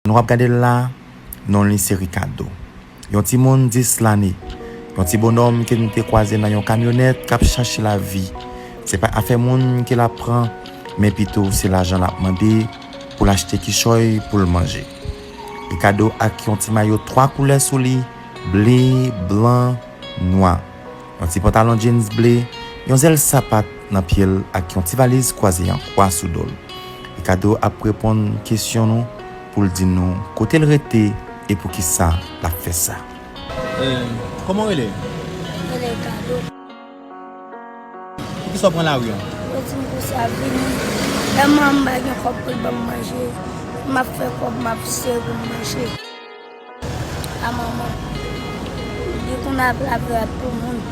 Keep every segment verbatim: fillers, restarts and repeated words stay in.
Nou ap gade l la, non li se Ricardo. Yon timoun dis lane. Yon ti bonòm ke n te kwaze nan yon kamyonèt k ap chache lavi. Se pa afè moun ke l ap pran, men pito se lajan l ap mande pou l achte kichòy pou l manje. Ricardo ak yon ti mayo twa koulè sou li, ble, blan, nwa. Yon ti pantalon jeans ble, yon zèl sapat nan pye l ak yon ti valiz kwaze an kwa sou do l. Ricardo ap reponn kesyon nou pou l di nou kote l rete e poukisa l ap fè sa. Eh, kòman w rele? Mwen rele Ricardo. Poukisa w pran lari an? Yo di m pou sa vini. Lè manman m pa gen kòb pou l ban m manje, m ap fè kòb, m ap sere pou m manje. A manman. Li konn ap lave rad pou moun.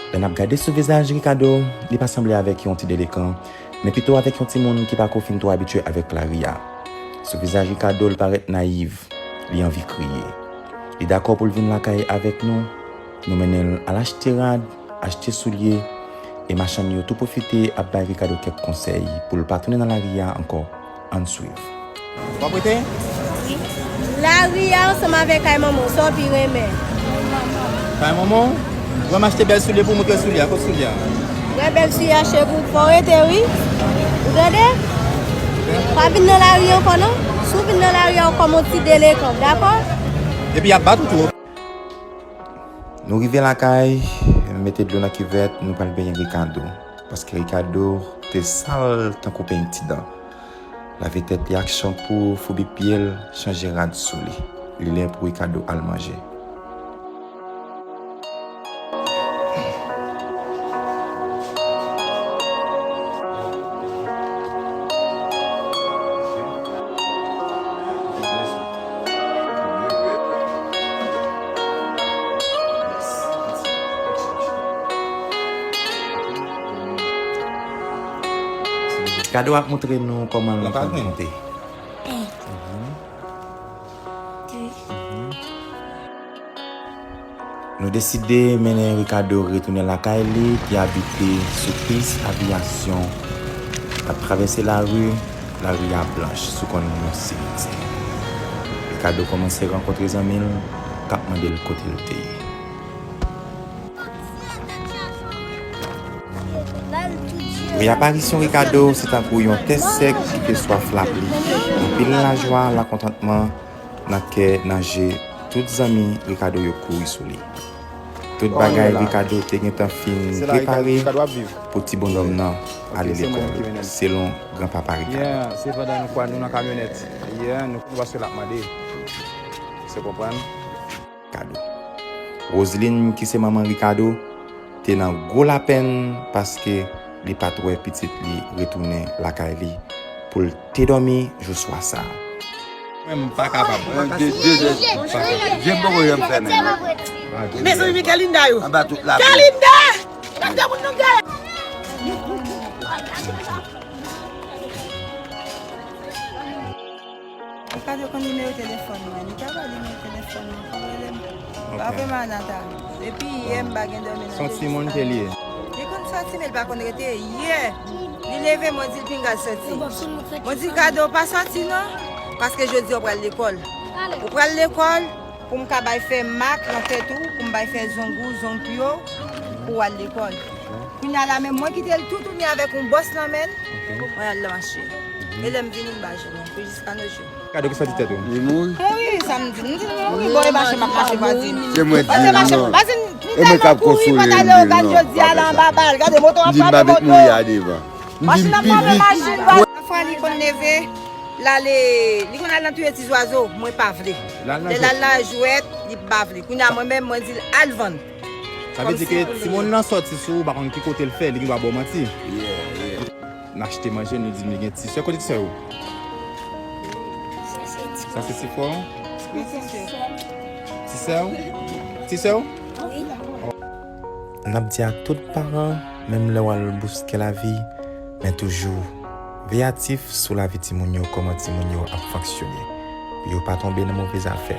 Lè n ap gade sou vizaj Ricardo, li pa sanble avèk yon ti delekan, men pito avèk yon timoun ki pako fin twò abitye avèk lari a. Sou vizaj Ricardo, l parèt nayiv, li anvi kriye. Li dakò pou l vin lakay avèk nou. Nou mennen l al achte rad, achte soulye, e machann yo tou pwofite ap bay Ricardo kèk konsèy pou l pa tounen nan lari a ankò. Ann swiv. W ap rete? Wi. Lari a ansanm avèk kay manman w, sa w pi renmen? Kay manman w? W ap achte bèl soulye pou w montre soulye a, kot soulye a? Wè bèl soulye a, cheri, fò w rete, wi. Ou tande? Pa vin nan lari ankò, non. Si w vin nan lari a, w kòm yon ti delekan, dakò? Epi y ap bat ou tou. Nou rive lakay, mete dlo nan kivèt, nou pral benyen Ricardo. Paske Ricardo te sal tankou peny ti dan. Lave tèt li ak chanpou, foubi pye l, chanje rad sou li. Li lè pou Ricardo al manje. Ricardo ap montre nou kòman l konn konte. Nou deside mennen Ricardo retounen lakay li ki abite sou pis Aviyasyon. N ap travèse lari, lari a blanch sou kòn yon simityè. Ricardo kòmanse rankontre zanmi l k ap mande l kote l te ye. Reaparisyon Ricardo se tankou yon tè sèk ki te swaf lapli. Anpil lajwa, lakontantman nan kè, nan je tout zanmi Ricardo yo kouri sou li. Tout bagay Ricardo te gentan fin prepare pou ti bonnonm nan ale lekòl, selon granpapa Ricardo. Yeah, se pandan nou kwa nou nan kamyonèt. Yeah, nou konn paske l ap mande. Se konprann? Ricardo. Roseline, ki se manman Ricardo, te nan gwo lapenn paske li pa t wè pitit li retounen lakay li pou l te dòmi jou swa sa a. Mwen, m pa kapab. Mwen, de, de, de, m pa kapab. Je m poko janm fèmen, non. Mezanmi, men Galinda yo. Anba tout lapli. Galinda! Gade moun nan gade. Li pa te konn nimewo telefòn mwen. Li ta ba nimewo telefòn mwen pou rele m. Ok. Pa vle Manata. Depi yè m pa gen dòmi nan. Se yon timoun ke li ye. Li konn sòti, men li pa konn rete. Yè, li leve, mwen di l pinga l sòti. Mwen di l, Ricardo, pa sòti non, paske jodi a w pral lekòl. Ou pral lekòl, pou m ka bay fè mak nan tèt ou, pou m bay fè zong ou, zong pye w, pou w al lekòl. Kounye a la, men mwen kite l toutouni avèk yon bòs nan men l, mwen al nan mache. E lè m vini, m pa jwenn li ankò jiska nos jours. Ricardo ki sòti tèt ou. Li mouri? Wi, sa m di. M di l mouri, bon, e mache, m ap mache, vwazin. Se mwen di l non. Vwazin, e mwen k ap konsole l, li mouri, non. Gad jodi a la anba bal, gade moto ap frape moto. Machin ap frape machin, vwazin. Pafwa li konn leve, l ale, li konn al nan touye ti zwazo, mwen pa vle. Lè l al nan jwèt, li pa vle. Kounye a mwen menm, mwen di l al vann. Sa vle di ke timoun nan sòti sou ou, ou pa konn ki kote l fè, li gen dwa ba w manti. Yeah, yeah. N achte manje, nou di nou gen ti sè. Kote ti sè ou? Sa se ti frè w? Wi, ti sè. Ti sè w? Ti sè w? Wi. N ap di a tout paran, menm lè w al bouske lavi, men toujou veyatif sou lavi timoun yo, kòman timoun yo ap fonksyone, pou yo pa tonbe nan movèz afè.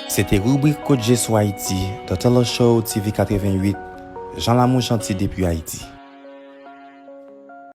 Se te ribrik Kot Je sou Ayiti, The Telo Show, T V katrevenn uit, Jan Lamou Janti depi Ayiti.